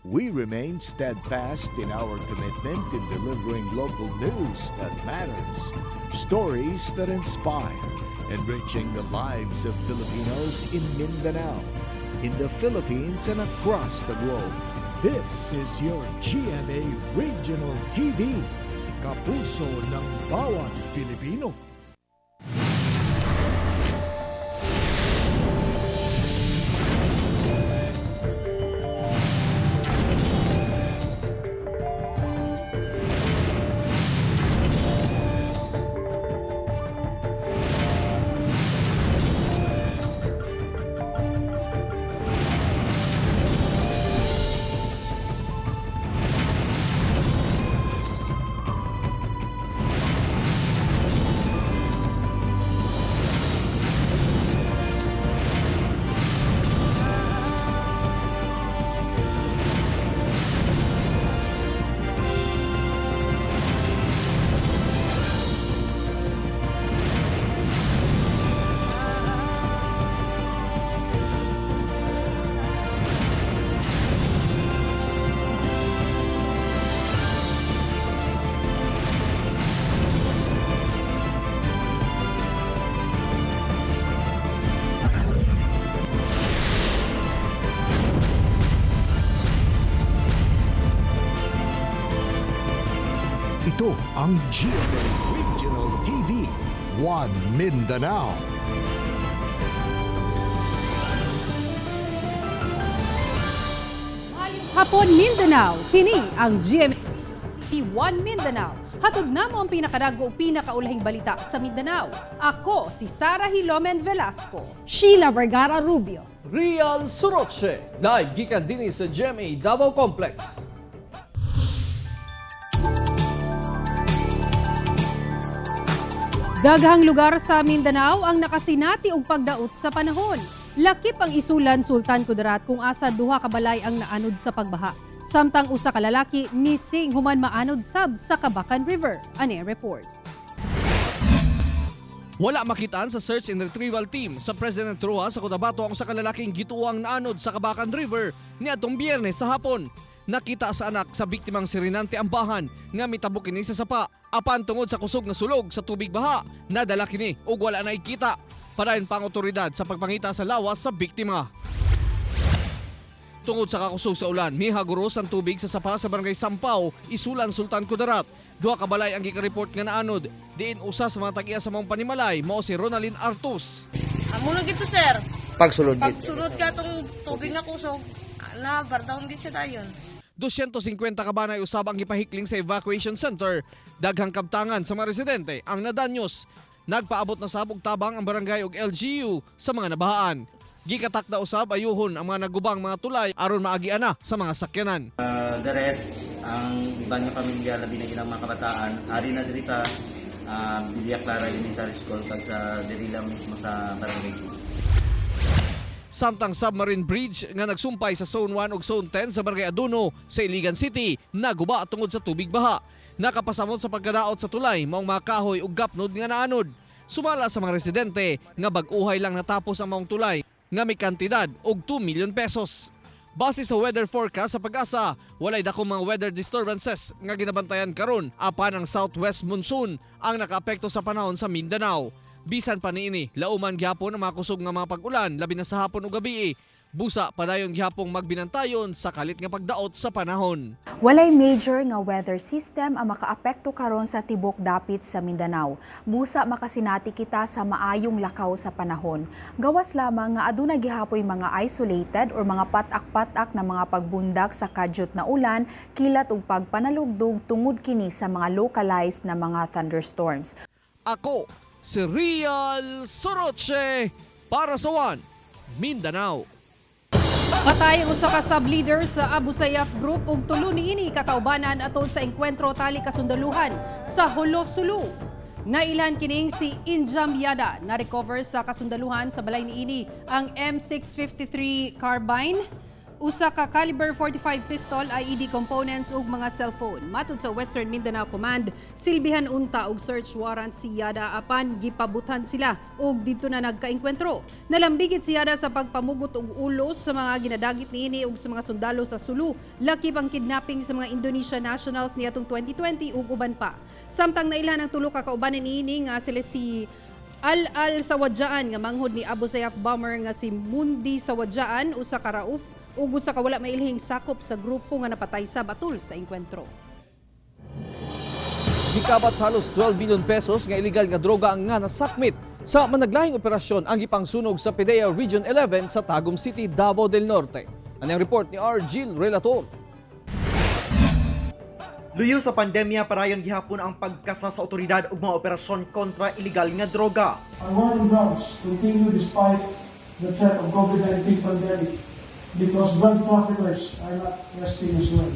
We remain steadfast in our commitment in delivering local news that matters, stories that inspire, enriching the lives of Filipinos in Mindanao, in the Philippines, and across the globe. This is your GMA Regional TV, kapuso ng bawat Pilipino. Ito ang GMA Regional TV, One Mindanao. Hapon Mindanao, kini ang GMA One Mindanao. Hatod namo ang pinakadago ug pinakaulahing balita sa Mindanao. Ako si Sara Hilomen Velasco. Sheila Vergara Rubio. Real Suroche, live gikan dinhi sa GMA Davao Complex. Daghang lugar sa Mindanao ang nakasinati og pagdaot sa panahon. Lakip ang Isulan, Sultan Kudarat, kung asa duha ka balay ang naanod sa pagbaha. Samtang usa ka lalaki missing human maanod sab sa Kabakan River. Ani ang report. Wala makitaan sa search and retrieval team sa President Roa sa Cotabato ang usa ka lalaking gituang naanod sa Kabakan River niadtong Biyernes sa hapon. Nakita sa anak sa biktimang si Renante Ambahan nga mitabok kini sa sapa apan tungod sa kusog nga sulog sa tubig baha, nadala kini ug wala na ikita. Padayon pa ang otoridad sa pagpangita sa lawas sa biktima. Tungod sa kakusog sa ulan, mihaguros ang tubig sa sapa sa barangay Sampaw, Isulan, Sultan Kudarat. Duha ka balay ang gika-report nga naanod. Diin usa sa mga tag-iya sa maong panimalay, mao si Ronalyn Artus. Amo na gito, sir. Pagsulod Pag dito. sulod ka tong tubig na kusog, na bardawon gid siya dayon. 250 ka banay usab ang gipahikling sa evacuation center. Daghang kabtangan sa mga residente ang nadanyos. Nagpaabot na sabog tabang ang barangay ug LGU sa mga nabahaan. Gikatakda usab ayuhon ang mga nagubang mga tulay aron maagian na sa mga sakyanan. The rest, ang iban nga pamilya, labi na ginang mga kabataan, ari na diri sa Villa Clara Elementary School kag sa diri lang mismo sa Barangay Gid. Samtang submarine bridge nga nagsumpay sa Zone 1 ug Zone 10 sa Barangay Aduno sa Iligan City naguba tungod sa tubig baha. Nakapasamot sa pagkadaot sa tulay maong mga kahoy ug gapnod nga naanod. Sumala sa mga residente nga bag-uhay lang natapos ang maong tulay nga may kantidad og 2 million pesos. Base sa weather forecast sa Pag-asa, walay dakong mga weather disturbances nga ginabantayan karon apan ang southwest monsoon ang nakaapekto sa panahon sa Mindanao. Bisan pa niini, lauman gihapon ang mga kusog nga mga pag-ulan labi na sa hapon ug gabi. Busa padayon gihapong magbinantayon sa kalit nga pagdaot sa panahon. Walay major nga weather system ang makaapekto karon sa tibok dapit sa Mindanao. Busa makasinati kita sa maayong lakaw sa panahon. Gawas lamang nga aduna gihapoy mga isolated or mga patak-patak na mga pagbundak sa kadyot na ulan, kilat ug pagpanalugdog tungod kini sa mga localized na mga thunderstorms. Ako si Real Soroche para sa One Mindanao. Patay ang usa ka sub-leader sa Abu Sayyaf Group ug tulo niini kakaubanan atol sa engkwentro tali kasundaluhan sa Jolo, Sulu. Nailhan kining si Injam Yada na recover sa kasundaluhan sa balay niini ang M653 carbine, Usa ka caliber 45 pistol, IED components ug mga cellphone. Matud sa Western Mindanao Command, silbihan unta og search warrant si Yada apan gipabutan sila ug didto na nagkaengkwentro. Nalambigit si Yada sa pagpamugot og ulo sa mga ginadagit niini ug sa mga sundalo sa Sulu, lakip ang kidnapping sa mga Indonesia nationals niadtong 2020 ug uban pa. Samtang nailhan ang tulo ka kaubanan niini nga sila si Al-Al Sawadjaan nga manghod ni Abu Sayyaf bomber nga si Mundi Sawadjaan, usa ka Rauf ug usa ka wala mailhing sakop sa grupo nga napatay sa batul sa engkwentro. Gikabat sa halos 12 billion pesos nga illegal nga droga ang nga nasakmit sa managlahing operasyon ang gipangsunog sa PDEA Region 11 sa Tagum City, Davao del Norte. Ano ang report ni R. Gil Relator? Luyo sa pandemya, parayon gihapon ang pagkasa sa otoridad ug mga operasyon kontra ilegal nga droga. Our war on drugs continue despite the threat of COVID-19 pandemic because drug traffickers are not resting as well.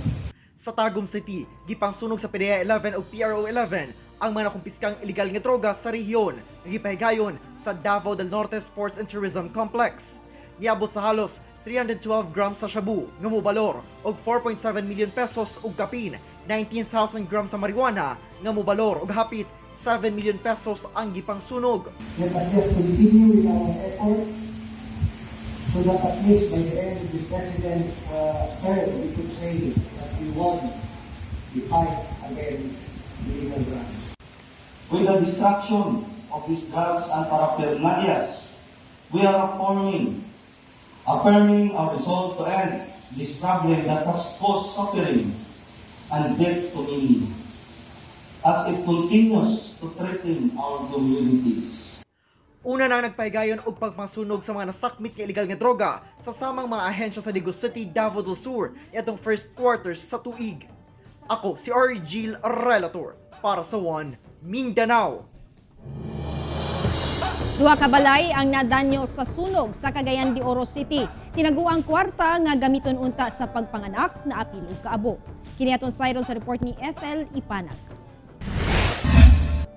Sa Tagum City, gipangsunog sa PDEA 11 ug PRO 11 ang mga nakumpiskang ilegal nga droga sa rehiyon nga gipahigayon sa Davao del Norte Sports and Tourism Complex. Niabot sa halos 312 grams sa shabu nga mobalor og 4.7 million pesos ug kapin 19,000 grams sa marijuana nga mobalor og hapit 7 million pesos ang gipangsunog. Let us just continue with our efforts so that at least by the end of the President's term, we could say that we won the fight against illegal drugs. With the destruction of these drugs and paraphernalias, we are affirming our resolve to end this problem that has caused suffering and death to many, as it continues to threaten our communities. Una nang nagpahigayon og pagpangsunog sa mga nasakmit nga ilegal nga droga sa samang mga ahensya sa Digos City, Davao del Sur itong first quarter sa tuig. Ako si R. Gil Relator para sa One Mindanao. Duha ka balay ang nadanyo sa sunog sa Cagayan de Oro City. Tinaguang kwarta nga gamiton unta sa pagpanganak na apil ug kaabo. Kini atong sayron sa report ni Ethel Ipanag.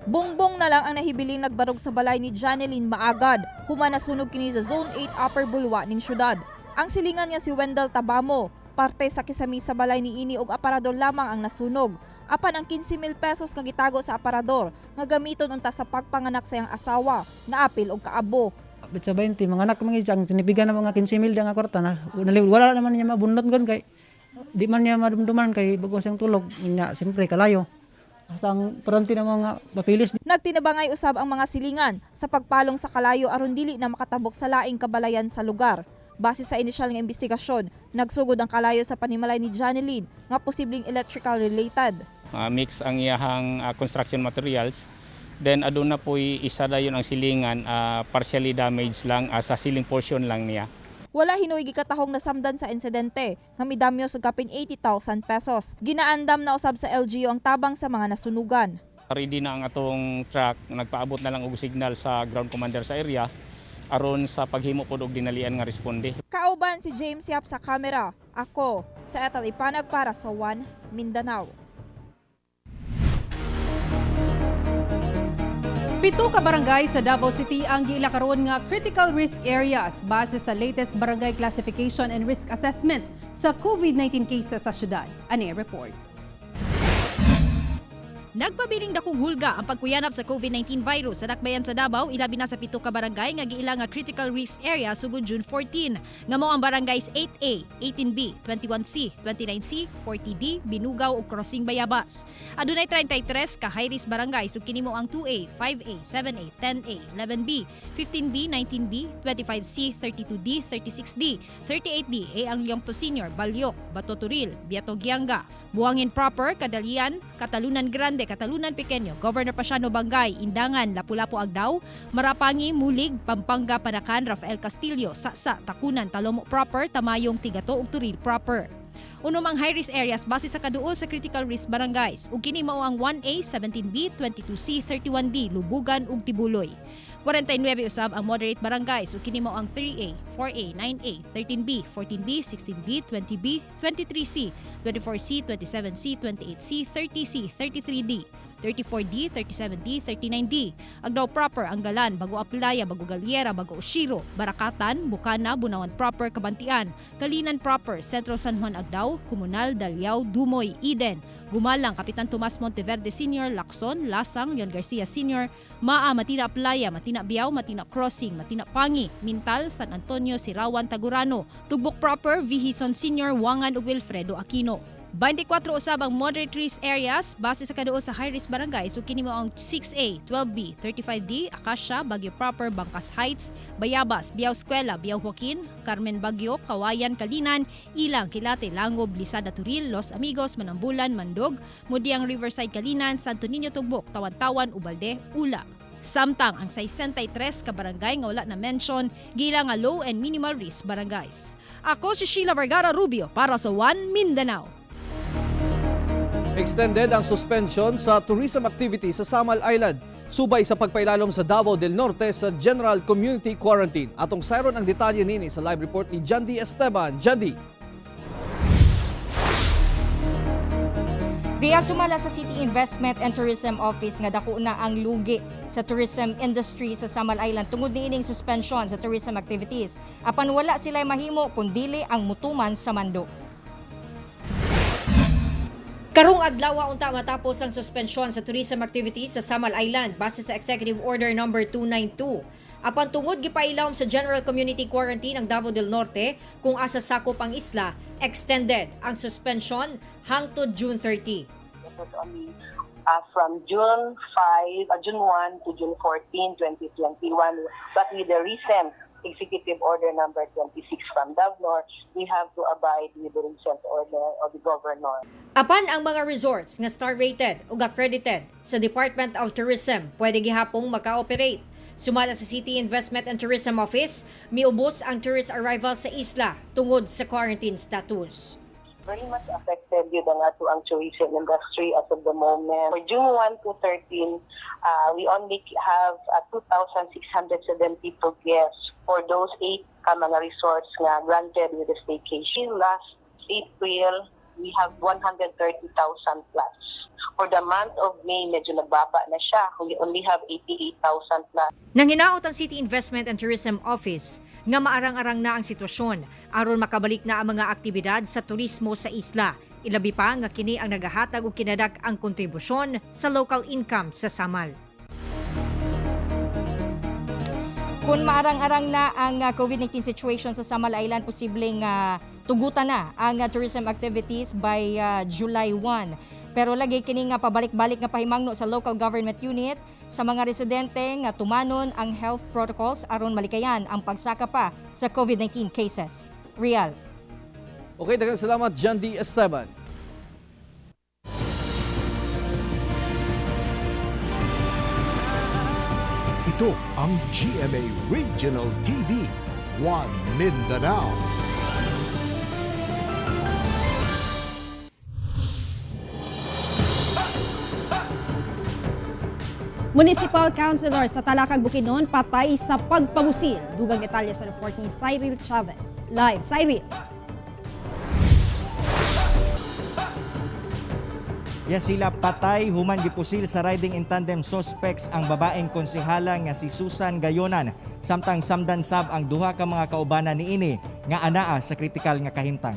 Bongbong na lang ang nahibiling nagbarog sa balay ni Janeline Maagad. Human nasunog kini sa Zone 8 Upper Bulwa ning syudad. Ang silingan niya si Wendell Tabamo. Parte sa kisami sa balay ni ini og aparador lamang ang nasunog. Apan ang 15,000 pesos nga gitago sa aparador nga gamiton unta sa pagpanganak sa iyang asawa, naapil og kaabo. Sa 20, mga anak mga isang tinibigan ng mga 15 mil nga kwarta na wala naman niya mabunot gon kay di man niya madumduman kay bago siyang tulog nya, siyempre kalayo. Basta ang parante ng mga papilis. Nagtinabangay usab ang mga silingan sa pagpalong sa kalayo aron dili na makatabok sa laing kabalayan sa lugar. Base sa inisyal nga investigasyon, nagsugod ang kalayo sa panimalay ni Janeline nga posibleng electrical related. Mix ang iyahang construction materials. Then aduna po'y isa dayon ang silingan, partially damaged lang, sa ceiling portion lang niya. Wala hinuoy gikatahong nasamdan sa insidente nga midamyo sa kapin 80,000 pesos. Ginaandam na usab sa LGU ang tabang sa mga nasunugan. Ready na ang atong truck, nagpaabot na lang og signal sa ground commander sa area aron sa paghimo pod og dinalian nga responde. Kauban si James Yap sa kamera. Ako, sa Ethel Ipanag para sa One Mindanao. 7 ka barangay sa Davao City ang giila karon nga critical risk areas base sa latest barangay classification and risk assessment sa COVID-19 cases sa syudad. Ani report. Nagpabiling dakong hulga ang pagkuyanap sa COVID-19 virus sa dakbayan sa Davao, ilabi na sa 7 ka barangay nga giila nga critical risk area sugod June 14. Nga mao ang barangays 8A, 18B, 21C, 29C, 40D, Binugaw ug Crossing Bayabas. Adunay 33 ka high risk barangay ug kini mao ang 2A, 5A, 7A, 10A, 11B, 15B, 19B, 25C, 32D, 36D, 38D, A ang Leong Senior, Balyok, Bato Turil, Biato Gianga, Buhangin Proper, Kadalian, Catalunan Grande, Catalunan Pequeño, Governor Paciano Bangay, Indangan, Lapu-Lapu Agdao, Marapangi, Mulig, Pampanga, Panacan, Rafael Castillo, Sasa, Tacunan, Talomo Proper, Tamayong, Tigato ug Turil Proper. Unom ang high-risk areas base sa kaduol sa critical risk barangays ug kini mao ang 1A, 17B, 22C, 31D, Lubugan ug Tibuloy. 49 usab ang moderate barangays ug kini mao ang 3A, 4A, 9A, 13B, 14B, 16B, 20B, 23C, 24C, 27C, 28C, 30C, 33D, 34D, 37D, 39D. Agdao proper, Anggalan, Bago Aplaya, Bago Galiera, Bago Oshiro, Barakatan, Bukana, Bunawan proper, Kabantian, Kalinan proper, Centro San Juan Agdao, Komunal, Dalyao, Dumoy, Eden, Gumalang, Kapitan Tomas Monteverde Sr., Lacson, Lasang, Leon Garcia Sr., Maa, Matina Playa, Matina Biao, Matina Crossing, Matina Pangi, Mintal, San Antonio, Sirawan, Tagurano, Tugbok proper, Vihison Sr., Wangan ug Wilfredo Aquino. 24 usab ang moderate risk areas base sa kaduo sa high risk barangay, so kini mo ang 6A, 12B, 35D, Acacia, Baguio proper, Bangkas Heights, Bayabas, Biao Escuela, Biao Joaquin, Carmen Baguio, Kawayan, Kalinan, Ilang, Kilate, Langob, Lisada Turil, Los Amigos, Manambulan, Mandog, Mudiang Riverside Kalinan, Santo Niño Tugbok, Tawan-Tawan, Ubalde, Ula. Samtang ang 63 ka barangay nga wala na mention, gila nga low and minimal risk barangays. Ako si Sheila Vergara Rubio para sa One Mindanao. Extended ang suspension sa tourism activity sa Samal Island, subay sa pagpailalom sa Davao del Norte sa General Community Quarantine. Atong sayron ang detalye nini sa live report ni Jandy Esteban. Jandy. Real, sumala sa City Investment and Tourism Office nga dako na ang lugi sa tourism industry sa Samal Island tungod niining suspension sa tourism activities. Apan wala sila mahimo kun dili ang mutuman sa mando. Karong adlaw unta matapos ang suspensyon sa tourism activities sa Samal Island base sa Executive Order number 292. Apan tungod gipailawom sa General Community Quarantine ang Davao del Norte kung asa sakop ang isla, extended ang suspension hangtod June 30. It was only from June 5, June 1 to June 14, 2021. But with the recent Executive Order number 26 from Davnor, we have to abide with the recent order of the governor. Apan ang mga resorts nga star rated ug accredited sa Department of Tourism pwede gihapong maka-operate. Sumala sa City Investment and Tourism Office, miubos ang tourist arrival sa isla tungod sa quarantine status. Very much affected yun ang ato ang tourism industry as of the moment. For June 1 to 13, we only have 2,672 guests for those eight ka mga resorts nga granted with the staycation. Last April, we have 130,000 plus. For the month of May, medyo nagbaba na siya. We only have 88,000 plus. Nanginaot ang City Investment and Tourism Office nga maarang-arang na ang sitwasyon aron makabalik na ang mga aktibidad sa turismo sa isla. Ilabi pa nga kini ang nagahatag og kinadak-ang kontribusyon sa local income sa Samal. Kung maarang-arang na ang COVID-19 situation sa Samal Island, posibleng tugutan na ang tourism activities by July 1. Pero lagi kini nga pabalik-balik nga pahimangno sa local government unit sa mga residente nga tumanon ang health protocols aron malikayan ang pagsaka pa sa COVID-19 cases. Real. Okay, daghang salamat, Jandy Esteban. Ito ang GMA Regional TV, One Mindanao. Municipal Councilor sa Talakag, Bukidnon patay sa pagpamusil. Dugang detalye sa report ni Cyril Chavez. Live, Cyril. Yes, sila patay human gipusil sa riding in tandem suspects ang babaeng konsehala nga si Susan Gayonan, samtang samdan sab ang duha ka mga kaubanan niini nga anaa sa kritikal nga kahimtang.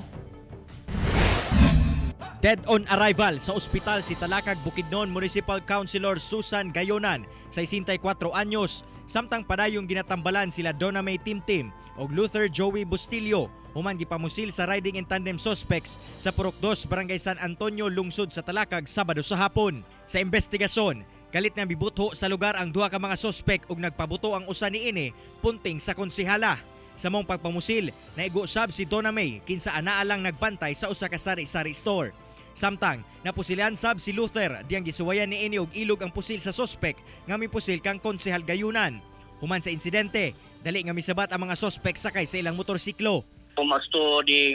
Dead on arrival sa ospital si Talakag Bukidnon Municipal Councilor Susan Gayonan sa 64 anyos, samtang padayong ginatambalan sila Donna May Timtim og Luther Joey Bustillo human gipamusil sa riding in tandem suspects sa Purok 2, Barangay San Antonio, lungsod sa Talakag, Sabado sa hapon. Sa investigasyon, kalit nga mibutho sa lugar ang duha ka mga suspect ug nagpabuto ang usa niini punting sa konsehala. Sa mong pagpamusil, naigo sab si Donna May kinsa anaa lang nagbantay sa usa ka sari-sari store. Samtang napusilan sab si Luther diyang gisuwayan niini og ilog ang pusil sa suspect nga mipusil kang konsehal Gayunan. Human sa insidente, dali nga misabat ang mga suspect sakay sa ilang motorsiklo. Kung as to the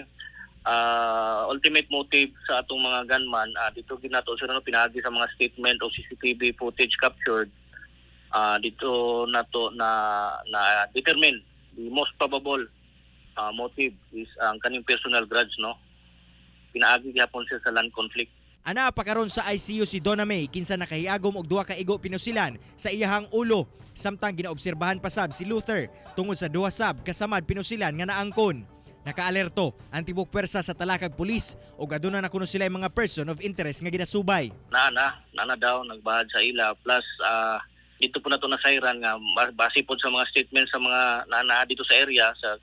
ultimate motive sa atong mga gunman, dito ginato sila no, pinaagi sa mga statement o CCTV footage captured, dito nato na determine the most probable motive is ang kaning personal grudge, no. Pinaagi gihapon siya sa land conflict. Anaa pa karon sa ICU si Donna May kinsa nakahiagom og duha ka igo pinusilan sa iyahang ulo samtang ginaobserbahan pa sab si Luther tungod sa duha sab kasamad pinusilan nga naangkon. Nakaalerto ang tibok pwersa sa Talakag Pulis ug aduna na kuno sila mga person of interest nga ginasubay. Na daw nagbahad sa ila, plus dito po na to nasayran nga base po sa mga statements sa mga naa dito sa area sa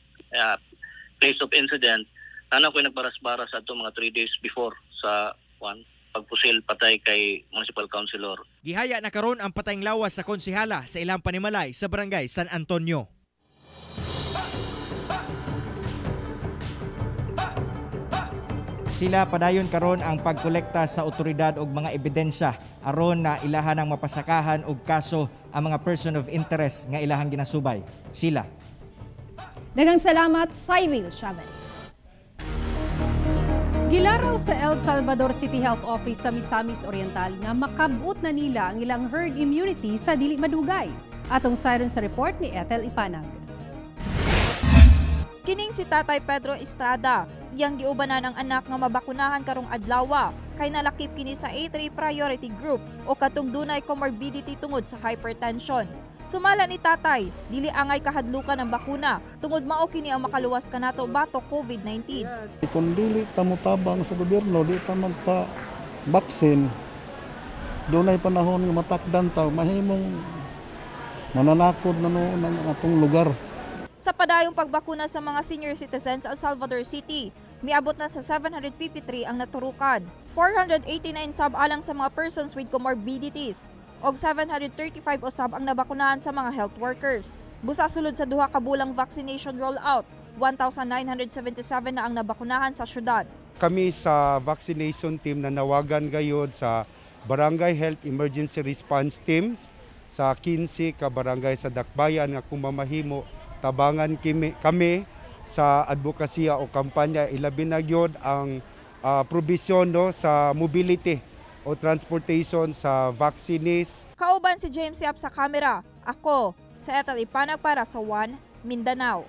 place of incident, nana ko nagbaras-baras ato mga 3 days before sa one pagpusil patay kay municipal councilor. Gihaya na karon ang patayng lawas sa konsehala sa ilang panimalay sa barangay San Antonio. Sila padayon karon ang pagkolekta sa otoridad og mga ebidensya aron na ilahan ang mapasakahan og kaso ang mga person of interest nga ilahang ginasubay. Sila. Daghang salamat, Cyril Chavez. Gilaraw sa El Salvador City Health Office sa Misamis Oriental nga makabot na nila ang ilang herd immunity sa dili madugay. Atong siren sa report ni Ethel Ipanag. Kining si Tatay Pedro Estrada, iyang giubanan ang anak nga mabakunahan karong adlawa kay nalakip kini sa A3 priority group o katong dunay comorbidity tungod sa hypertension. Sumala ni Tatay, dili angay kahadlukan ang bakuna tungod mao kini ang makaluwas kanato batok COVID-19. Kung dili ta motabang sa gobyerno, di ta magpa-vaccine, dunay panahon nga matakdan ta, mahimong mananakod na noon ang atong lugar. Sa padayong pagbakuna sa mga senior citizens sa El Salvador City, miabot na sa 753 ang naturukan, 489 sab alang sa mga persons with comorbidities, og 735 usab ang nabakunahan sa mga health workers. Busa sulod sa duha ka bulang vaccination rollout, 1,977 na ang nabakunahan sa syudad. Kami sa vaccination team na nawagan gayod sa Barangay Health Emergency Response Teams sa 15 ka barangay sa Dakbayan nga kung mamahimo tabangan kami sa advokasya o kampanya, ilabi na gyud ang probisyon, no, sa mobility o transportation sa vaccinees. Kauban si James Yap sa kamera. Ako, sa Ethel Ipanag para sa One Mindanao.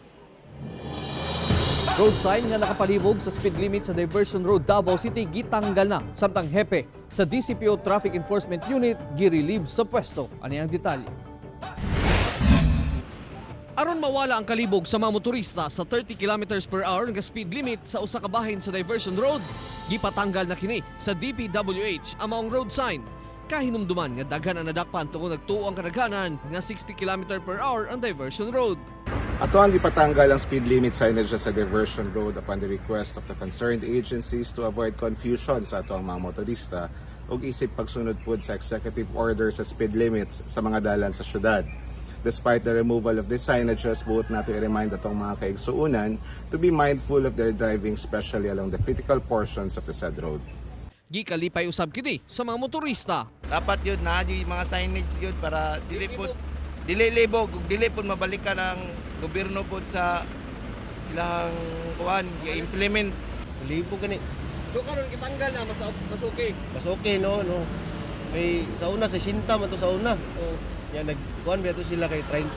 Road sign nga nakapalibog sa speed limit sa Diversion Road, Davao City gitanggal na samtang hepe sa DCPO Traffic Enforcement Unit girelieve sa pwesto. Ani ang detalye. Aron mawala ang kalibog sa mga motorista sa 30 kilometers per hour nga speed limit sa usa ka bahin sa Diversion Road, gipatanggal na kini sa DPWH ang maong road sign. Kahinumduman nga daghan ang nadakpan tungod nagtuo ang kadaghanan nga 60 kilometer per hour ang Diversion Road. Ato ang gipatanggal ang speed limit signage sa Diversion Road upon the request of the concerned agencies to avoid confusion sa ato ang mga motorista ug isip pagsunod pod sa executive order sa speed limits sa mga dalan sa syudad. Despite the removal of these signages, buot nato i-remind atong mga kaigsuunan to be mindful of their driving, especially along the critical portions of the said road. Gikalipay usab kini sa mga motorista. Dapat yun na yung mga signage yun para dili po dili libog ug dili po mabalikan ang gobyerno po sa ilang kuan i-implement. Libog gani. Do karon gitanggal na mas okay. Mas okay, no. May sa una 60 man to sa una. Oh. Ya nagkuan ba to sila kay 30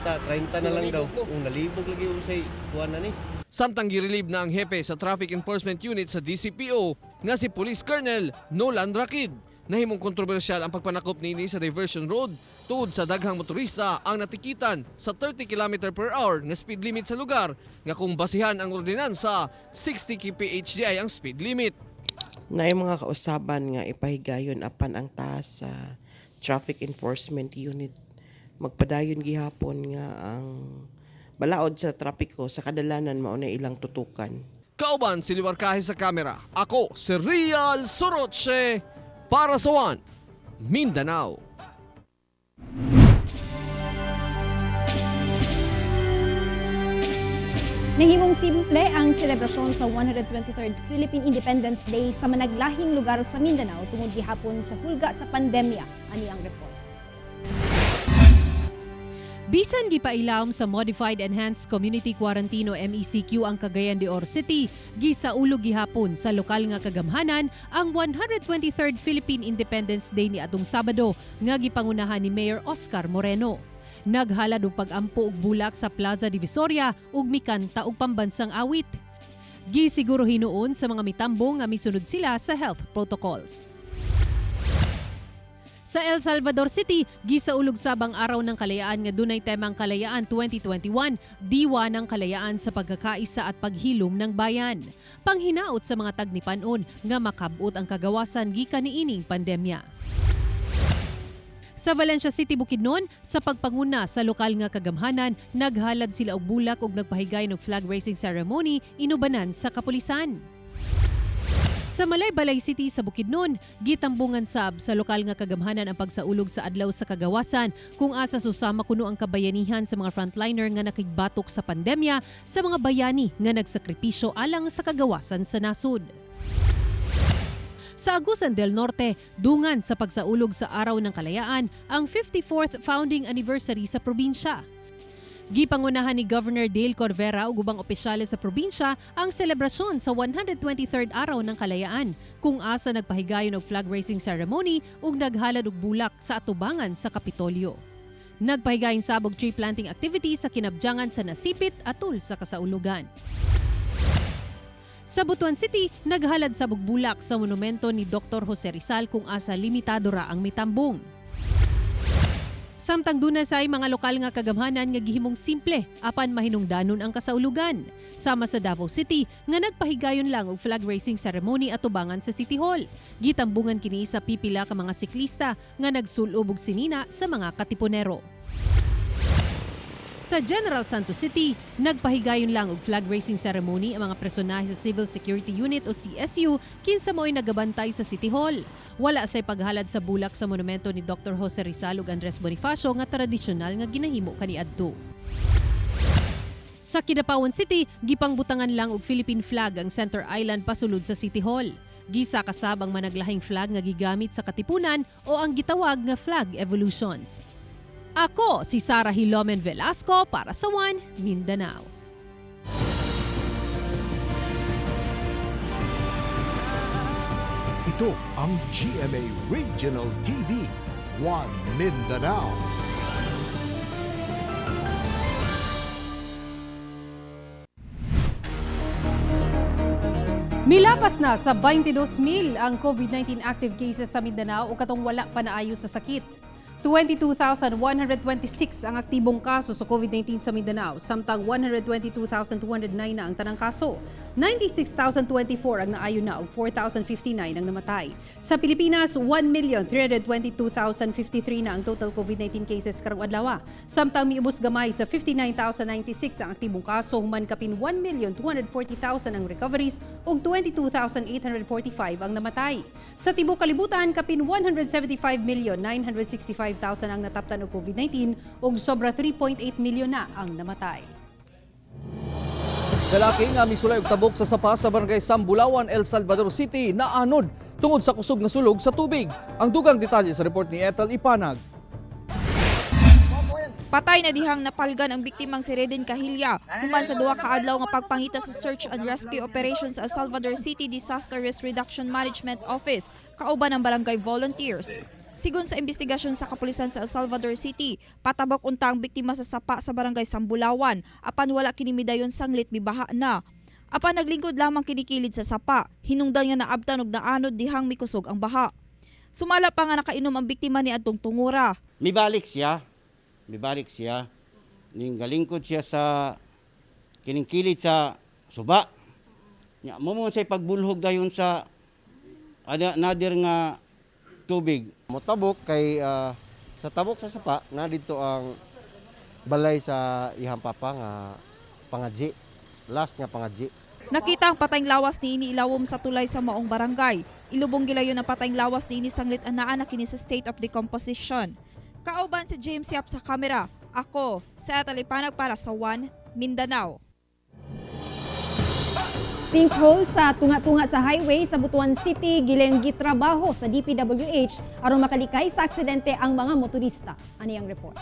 na lang daw. Kung nalibog lagi usay kuan na ni. Samtang girelieve na ang hepe sa Traffic Enforcement Unit sa DCPO nga si Police Colonel Nolan Rakid. Nahimong kontrobersyal ang pagpanakop niini sa Diversion Road tuod sa daghang motorista ang natikitan sa 30 km per hour nga speed limit sa lugar nga kung basihan ang ordinansa 60 kph di ay ang speed limit. Naay mga kausaban nga ipahigayon apan ang taas sa Traffic Enforcement Unit magpadayon gihapon nga ang balaod sa trapiko sa kadalanan mao na ilang tutukan. Kauban si Liwarkahe sa kamera. Ako si Real Soroche para sa One Mindanao. Nahimong simple ang selebrasyon sa 123rd Philippine Independence Day sa managlahing lugar sa Mindanao tungod gihapon sa hulga sa pandemya. Ani ang report. Bisan gipailawom sa Modified Enhanced Community Quarantine o MECQ ang Cagayan de Oro City, gisaulog gihapon sa lokal nga kagamhanan ang 123rd Philippine Independence Day ni atong Sabado nga gipangunahan ni Mayor Oscar Moreno. Naghalad og pag-ampo og bulak sa Plaza Divisoria ug mikanta og pambansang awit. Gisiguro hinuon sa mga mitambong nga misunod sila sa health protocols. Sa El Salvador City, gisaulog sab ang Araw ng Kalayaan nga dunay temang Kalayaan 2021, diwa ng kalayaan sa pagkakaisa at paghilom ng bayan. Panghinaot sa mga tagnipanon nga makabot ang kagawasan gikan niining pandemya. Sa Valencia City, Bukidnon, sa pagpanguna sa lokal nga kagamhanan, naghalad sila og bulak ug nagpahigayon og flag raising ceremony inubanan sa kapulisan. Sa Malaybalay City sa Bukidnon, gitambungan sab sa lokal nga kagamhanan ang pagsaulog sa Adlaw sa Kagawasan kung asa susama kuno ang kabayanihan sa mga frontliner nga nakigbatok sa pandemya sa mga bayani nga nagsakripisyo alang sa kagawasan sa nasod. Sa Agusan del Norte, dungan sa pagsaulog sa Araw ng Kalayaan ang 54th founding anniversary sa probinsya. Gipangunahan ni Governor Dale Corvera ug ubang opisyales sa probinsya ang selebrasyon sa 123rd Araw ng Kalayaan kung asa nagpahigayon og flag raising ceremony ug naghalad og bulak sa atubangan sa Kapitolyo. Nagpahigayon sab og tree planting activity sa kinabdiangan sa Nasipit atul sa kasaulugan. Sa Butuan City, naghalad sab og bulak sa monumento ni Dr. Jose Rizal kung asa limitado ra ang mitambong. Samtang duna say mga lokal nga kagamhanan nga gihimong simple apan mahinungdanon ang kasaulugan. Sama sa Davao City nga nagpahigayon lang og flag raising ceremony atubangan sa City Hall. Gitambungan kini sa pipila ka mga siklista nga nagsulob og sinina sa mga katipunero. Sa General Santos City, nagpahigayon lang og flag raising ceremony ang mga personahe sa Civil Security Unit o CSU kinsa mo'y nagabantay sa City Hall. Wala say paghalad sa bulak sa monumento ni Dr. Jose Rizal ug Andres Bonifacio nga tradisyonal nga ginahimo kaniadto. Sa Kidapawan City, gipangbutangan lang og Philippine flag ang Center Island pasulod sa City Hall. Gisa kasab ang managlahing flag nga gigamit sa Katipunan o ang gitawag nga flag evolutions. Ako si Sara Hilomen Velasco para sa One Mindanao. Ito ang GMA Regional TV, One Mindanao. Milapas na sa 22,000 ang COVID-19 active cases sa Mindanao o katong wala pa naayo sa sakit. 22,126 ang aktibong kaso sa COVID-19 sa Mindanao, samtang 122,209 na ang tanang kaso. 96,024 ang naayo na ug 4,059 ang namatay. Sa Pilipinas, 1,322,053 na ang total COVID-19 cases karong adlaw. Samtang miubos gamay sa 59,096 ang aktibong kaso, human kapin 1,240,000 ang recoveries ug 22,845 ang namatay. Sa tibuok kalibutan, kapin 175,965,000 ang nataptan og COVID-19 ug sobra 3.8 milyon na ang namatay. Lalaki nga misulay og tabok sa sapa sa barangay Sambulawan, El Salvador City naanod tungod sa kusog nga sulog sa tubig. Ang dugang detalye sa report ni Ethel Ipanag. Patay na dihang napalgan ang biktimang si Reden Kahilya human sa duha ka adlaw nga pagpangita sa search and rescue operation sa El Salvador City Disaster Risk Reduction Management Office kauban ng barangay volunteers. Sigon sa investigasyon sa kapulisan sa El Salvador City, patabok unta ang biktima sa sapa sa barangay Sambulawan apan wala kini midayon sanglit mibaha na. Apan naglingkod lamang kinikilid sa sapa, hinungdan nga naabtan og naanod dihang mikusog ang baha. Sumala pa nga nakainom ang biktima ni adtong tungura. Mibalik siya. Mibalik siya. Ning galingkod siya sa kiningkilid sa suba. Nya mo mo say pagbulhog dayon sa nadir nga tubig. Motabok kay sa tabok sa sapa na dito ang balay sa ihang papa nga pangadji, last nga pangadji. Nakita ang patayng lawas ni ini ilawom sa tulay sa maong barangay. Ilubong gilayon ang patayng lawas ni ini sanglit anaa na kini sa state of decomposition. Kauban si James Yap sa kamera. Ako, sa Ethel Ipanag para sa One Mindanao. Sinkhole sa tunga-tunga sa highway sa Butuan City gilayong gitrabaho sa DPWH aron makalikay sa aksidente ang mga motorista. Ani ang report.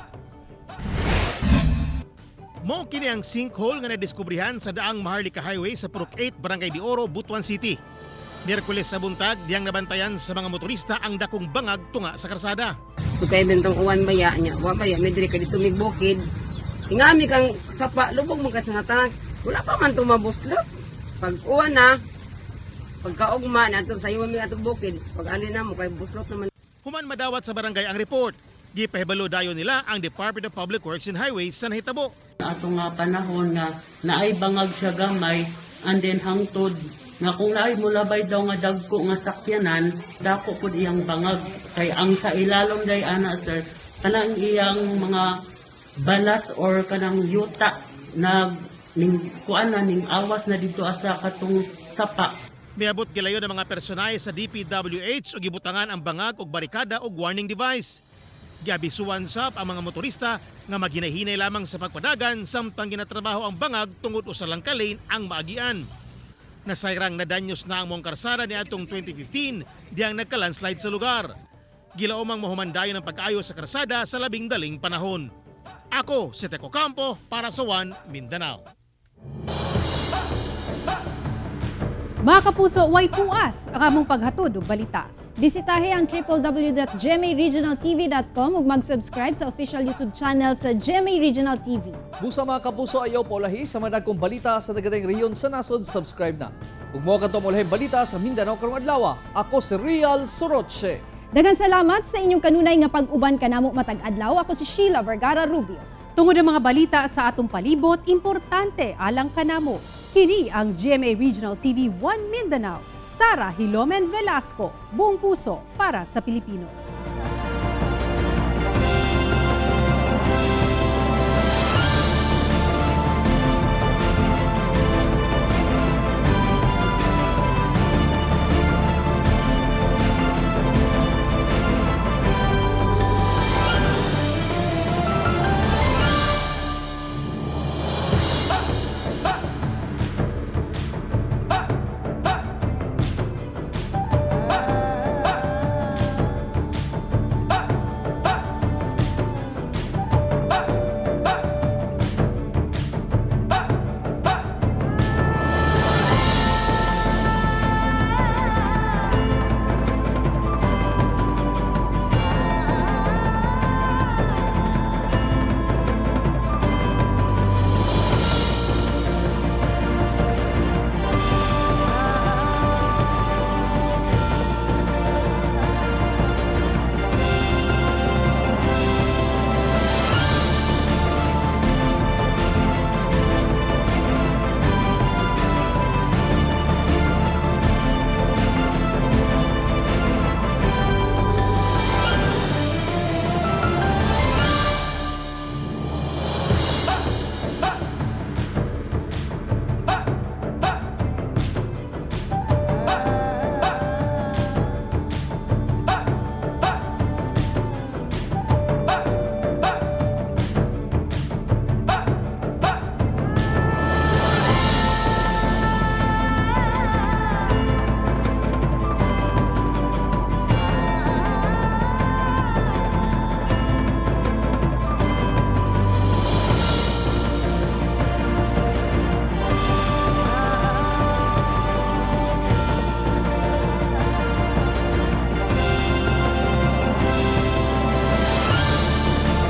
Mao kini ang sinkhole nga nadiskubrihan sa daang Maharlika Highway sa Purok 8, Barangay de Oro, Butuan City. Miyerkules sa buntag, diyang nabantayan sa mga motorista ang dakong bangag tunga sa karsada. So kay bentong uwan baya nya, wa baya may diri ka dito mig bukid. Ingami kang sapa lubog man ka sa tanan. Wala pa man tumabuslot. Pag uwan na, pagkaugma na sa iyo mi atong bukid, pag ani na mo kay buslot naman. Human madawat sa barangay ang report. Gipahibalo dayon nila ang Department of Public Works and Highways sa nahitabo. Ato nga panahon nga naay bangag siya gamay, and then hangtod nga kung naay mulabay daw nga dagko nga sakyanan, dako pud iyang bangag, kay ang sa ilalom day ana, sir, kanang iyang mga balas or kanang yuta nag ning kuan na ning awas na dito asa katong sapa. Miabot gilayon ang mga personahe sa DPWH ug gibutangan ang bangag og barikada og warning device. Giabisuan sab ang mga motorista nga maghinahinay lamang sa pagpadagan samtang ginatrabaho ang bangag tungod usa lang ka lane ang maagian. Nasayrang nadanyos na ang maong karsada niadtong 2015 diyang nagka-landslide sa lugar. Gilaomang mahuman dayon ang pag-ayo sa karsada sa labing daling panahon. Ako si Teko Campo para sa One Mindanao. Mga kapuso, way puas ang among paghatod og balita. Bisitahe ang www.gmaregionaltv.com ug mag-subscribe sa official YouTube channel sa GMA Regional TV. Busa, mga kapuso, ayaw paulahi sa mga dagkong balita sa dagatang rehiyon sa nasod, subscribe na. Ug mo kadto mo balita sa Mindanao karong adlaw. Ako si Real Soroche. Daghang salamat sa inyong kanunay nga pag-uban kanamo matag adlaw. Ako si Sheila Vergara Rubio. Tungod ang mga balita sa atong palibot, importante alang kanamo. Kini ang GMA Regional TV 1 Mindanao. Sara Hilomen Velasco, buong puso para sa Pilipino.